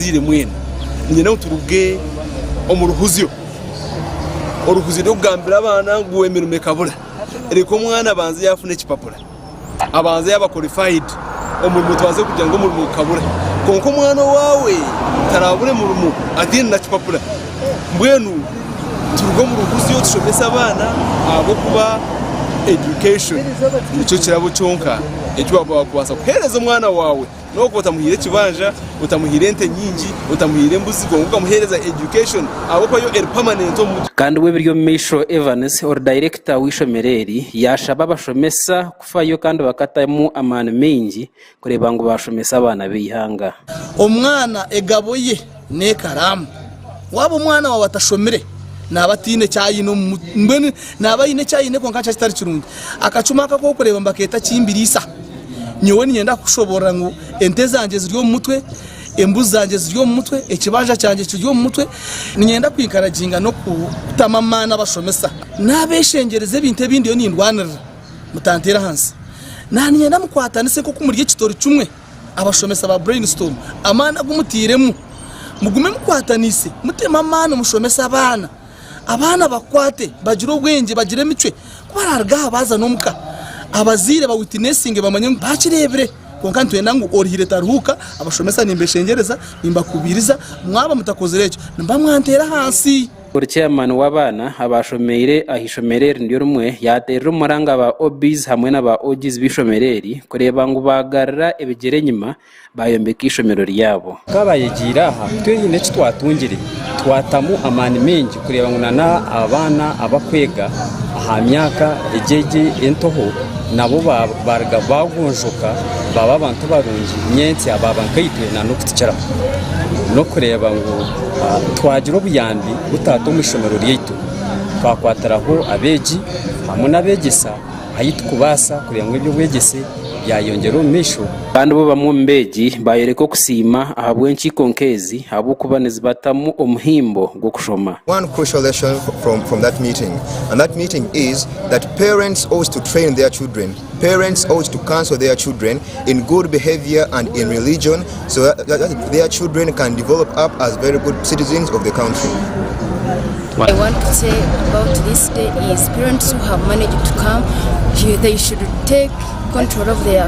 Abazaire mwena niinyenda ngu turuge omu ruhuzyo, oruhuzyo rw'okugambira abaana ngu emirimo ekabura. Reka omwana abanze yaafuna ekipapura, abanze yaaba qualified, omurimo tubanze kugira ngu omurimo gukabura. Kwonka omwana owaawe taraabure murimo ataine na kipapura. Mbwenu turuge omu ruhuzyo tushomese abaana ahabw'okuba education nikyo kirabo kyonka eki waakubaasa kuheereza omwana waawe. N'okuba otamuhaire ekibanja, otamuhaire ente nyingi, otamuhaire embuzi kwonka okamuheereza education ahabw'okuba yo eri permanent omu mutwe. Kandi bw'ebiri omu maisho Evans ori dayirekita w'eishomero eri yaashaba abashomesa kufayo kandi bakatamu amaani maingi kureeba ngu baashomesa abaana b'eihanga. Omwana egabo ye n'ekaraamu. Waaba omwana waawe atashomire, naaba ataine eki aine omu mutwe. Mbwenu naaba aine eki aine kwonka nikyo kitari kirungi. Akacuma aka aku orikureeba nibakeeta kimbiriisa. Nyowe niinyenda kukushoboorora ngu ente zangye ziri omu mutwe, embuzi zangye ziri omu mutwe, ekibanja kyangye kiri omu mutwe. Niinyenda kwikaraginga n'okutamu amaani abashomesa. Naabeshengyereza ebintu ebi ndiyo nindwanirira, mutanteera ahansi. Naaniinyenda mukwatanise nk'oku muri ekitori kimwe. Abashomesa ba Brainstorm amaani agu mutairemu mugume mukwataniise mutemu amaani mushomese abaana, abaana bakwate bagire obwengye bagire emicwe ku bararuga aha baaza n'omuka abazaire ba witnessinge bamanye ngu baakireebire kwonka nitwenda ngu oruhire taruhuuka abashomesa nimbeshengyereza nimbakubiiriza mwaba mutakozire ekyo nimuba mwanteera ahansi. Buri chairman w'abaana abaashomeire aha ishomero eri niryo rimwe yaateerera omuranga ba OBs hamwe na ba OGs b'eishomero eri kureeba ngu baagarura ebigyere enyima baayombeka eishomero ryabo. Nk'abayegiire aha, twine eki twatungire, twatamu amaani maingi kureeba ngu n'abaana abakwega aha myaka egi egi entoho nabo baruga baagonjoka baaba abantu barungi nyentsya baaba nkaitwe n'okutukiraho. N'okureeba ngu twagira obuyambi butaata omu ishomero ryaitu, twakwatiraho abeegi hamwe n'abeegyesa ahu turikubaasa kureeba ngu eby'obwegyese byayongyera omu maisho. Kandi bo bamwe omu beegi baayoreka okusiima ahabw'enkiiko nk'ezi ahabw'okuba nizibatamu omuhimbo gw'okushoma. One crucial lesson from that meeting and that meeting is that parents ought to train their children Parents ought to counsel their children in good behavior and in religion so that their children can develop up as very good citizens of the country. I want to say about this day is parents who have managed to come, they should take control of their